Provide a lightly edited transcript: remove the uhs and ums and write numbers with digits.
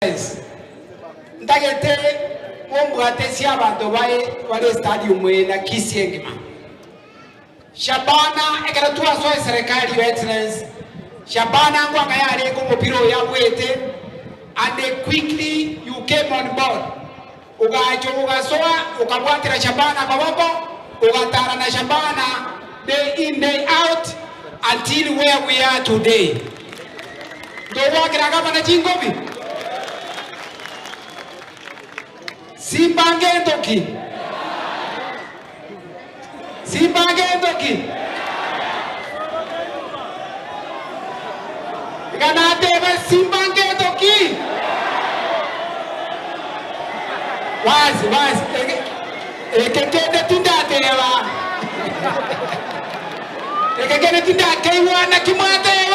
Excellency, ntagete mombwatesie abanto baye bare estadium eye na Kisii engima. Shabana ekero twasoa eserekari your Excellency, Shabana ngoaka yarenge omopira oyo abwete and quickly you came on board ogacha ogasoa okabwatera Shabana koboko ogatara na Shabana day in day out until where we are today. Ntogwakera gavana chingobi? Simba ngento ki? Simba ngento ki? Iga natebe simba ngento ki? Basi basi eke eke kende tindateba. Eke kende tindakeigwa naki mwateba.